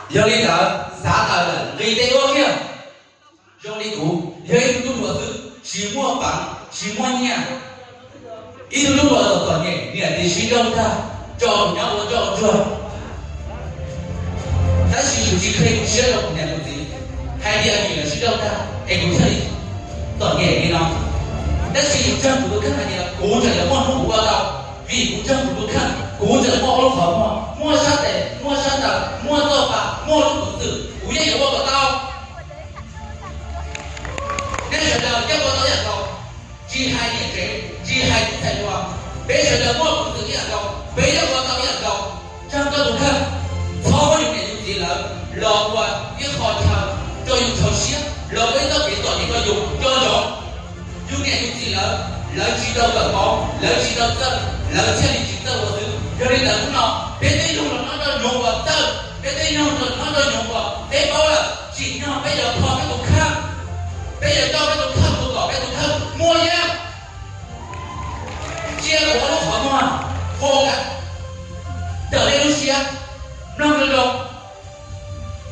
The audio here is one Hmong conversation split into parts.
Yog li ntawd xav tawm lawm nqis tej duab kiag. Zoo li kuv yog ib tug tub hluas xwb, tsis muaj peev tsis muaj nyiaj, ib tug tub hluas txom txom nyem, niam txiv sib nrauj tag, tso kuv nyob ua ntsoj ntsuag. Tab sis kuv tsis kheev kuv siab rau kuv niam kuv txiv hais tias vim lawv sib nrauj tag es kuv thiaj li txom nyem li no. Tab sis yus ntseeg kuv tus kheej hais tias kuv tseem yuav muaj hnub kuv ua tau, vim kuv ntseeg kuv tus kheej kuv tseem muaj ob lub qhov muag, muaj sab tes, muaj sab ntaw, muaj txoj pa, muaj lub peev xwm, kuv yeej yuav ua kom tau. Nej sawv daws yeej ua tau ib yam nkaus, tsis hais niam tsev, tsis hais tub ntxhais hluas, peb sawv daws muaj peev xwm ib yam nkaus, peb yeej ua tau ib yam nkaus. Ntseeg koj tus kheej, txhob muab yus niam yus txiv lawv los ua ib qho chaw rau yus tshaw siab, los ua ib txoj kev txom nyem rau yus nco ntsoov. Yus niam yus txiv lawv, lawv tsis tau kawm paub, lawv tsis tau txawj, lawv thiaj li tsis txawj ua xwb. Yog li ntawd hnub no peb twb yog los nyob rau nyuam qhuav txawj, peb twb yog los nyob rau nyuam qhuav peb paub lawm, tsim nyog peb yuav kho peb tus kheej, peb yuav coj peb tus kheej mus kom peb tus kheej muaj yeej. Cia kuv ob lub qhov muag focus ntawm nej lub siab, mloog zoo zoo.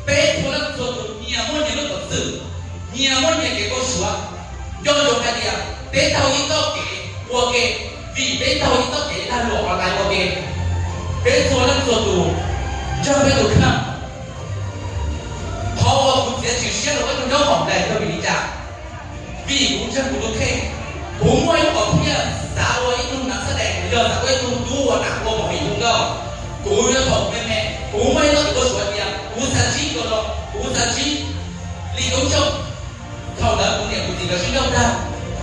Peb txhua leej txhua tus nyias muaj nyias lub peev xwm, nyias muaj nyias kev nkauj suav. Nco ntsoov hais tias peb taug ib txoj kev ua ke, vim peb taug ib txoj kev lag luam online ua ke. Peb txhua leej txhua tus ntseeg peb tus kheej. Qhov uas kuv txiav txim siab rau peb tug nraub qaum nplaim yog vim li cas? Vim kuv ntseeg kuv tus kheej, kuv muaj ib qhov phiaj xav ua ib tug nav xab dais, yog xav ua ib tug tub ua nam ua mos vim hu nkauj. Kuv yog thaum me me, kuv muaj ib txoj kev nkauj suav tias kuv xav ntsib Cauv Loos, kuv xav ntsib Lis Koob Xyooj. Thaum ntawd kuv niam kuv txiv nkawd sib nrauj tag,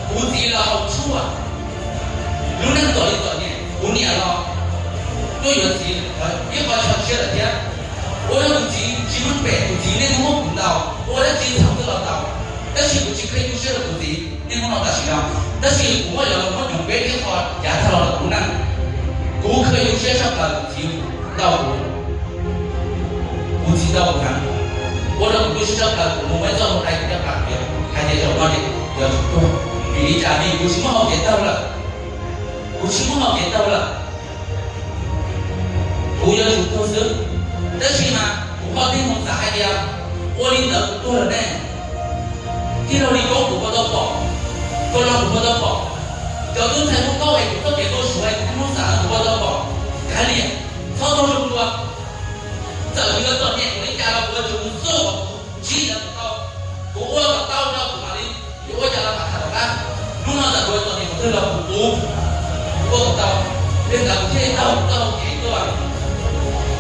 kuv txiv los haus tshuaj, lub neej txom li txom nyem, kuv niam los tuaj yuav txiv ib qho chaw tshiab lawm thiab. Ua rau kuv txiv tsis meej pem, kuv txiv niaj hnub muab kuv ntaus, ua dab tsi txhaum twb los ntaus. Tab sis kuv tsis kheev tu siab rau kuv txiv niaj hnub no tam sim no, tab sis kuv muab yuav los muab nyoos peb ib qho yav tag los ntawm kuv neej. Kuv kheev tu siab tshaj plaws kuv txiv ntaus kuv, kuv txiv ntaus kuv heev, ua rau kuv tu siab tshaj plaws. Kuv mus muab ib txoj moo dai kuv caj pas, hais tias zaum no ces yuav tsum tuag. Vim li cas? Vim kuv tsis muaj hau kev taug lawm, kuv tsis muaj hau kev taug lawm, kuv yuav tsum tuag xwb. Tab sis mas kuv ho tig mus xav hais tias ua li ntawd kuv tuag lawm ne, tij laug Lis Koob kuv puas tau pom, Cauv Loos kuv puas tau pom, cov tub ntxhais Hmoob Kauj es kuv txoj kev nkauj suav es kuv niaj hnub xav no kuv puas tau pom. Kav liam, txhob tuag zoo dua. Txawm kuv yuav txom nyem npaum li cas los kuv yuav tsum mus xub kom kuv ntsib lawv kom tau, kuv ua kom tau no kuv mam li yuav ua cas los mam tham tom qab. Hnub no txawm kuv yuav txom nyem qhov twg los kuv ua kom tau. Li ntawd kuv thiaj li taug kuv txoj hau kev tuaj,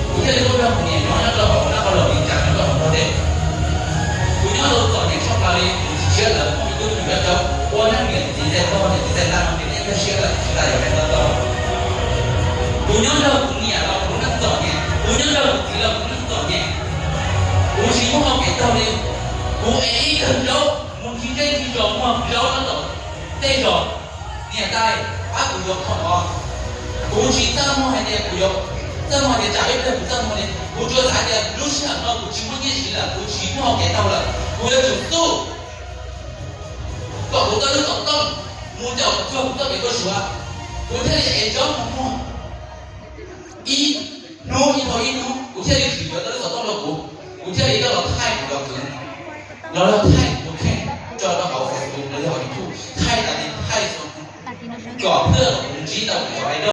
kuv thiaj li muaj ib tug niam nyob nyob rau hauv nab qhov los li cas nyob rau hauv ntej. Kuv nyob rau txom nyem tshaj plaws li, kuv tsis siab lawm, muaj ib tug me nyuam coj coob ua neej niam txiv txais tog niam txiv txais nta no ces nej nkag siab lawm, tsis tas yuav hais tau tau. Kuv nyob nrog kuv niam los kuv neej txom nyem, kuv nyob nrog kuv txiv los kuv neej txom nyem. Kuv tsis muaj hau kev taug li. Kuv ev ib kawm ntaub mus ntsib zej ntsib zos muag zaub nyob tom tej zos, niam tais pab kuv yuav kho os. Kuv tsis txaj muag hais tias kuv yuav, txaj muag hais tias tsam ib pliag kuv txaj muag li. Kuv tsuas xav hais tias lub sij hawm no kuv tsis muaj nyiaj siv lawm, kuv tsis muaj hau kev taug lawm, kuv yuav tsum xub kom kuv tau lub xov tooj mus caum txog kuv txoj kev nkauj suav, kuv thiaj li ev zaub mus muag ib hnub ib dhau ib hnub, kuv thiaj li tsis yuav tau lub xov tooj rau kuv, kuv thiaj li coj los thaij kuv cov kwv, los los thaij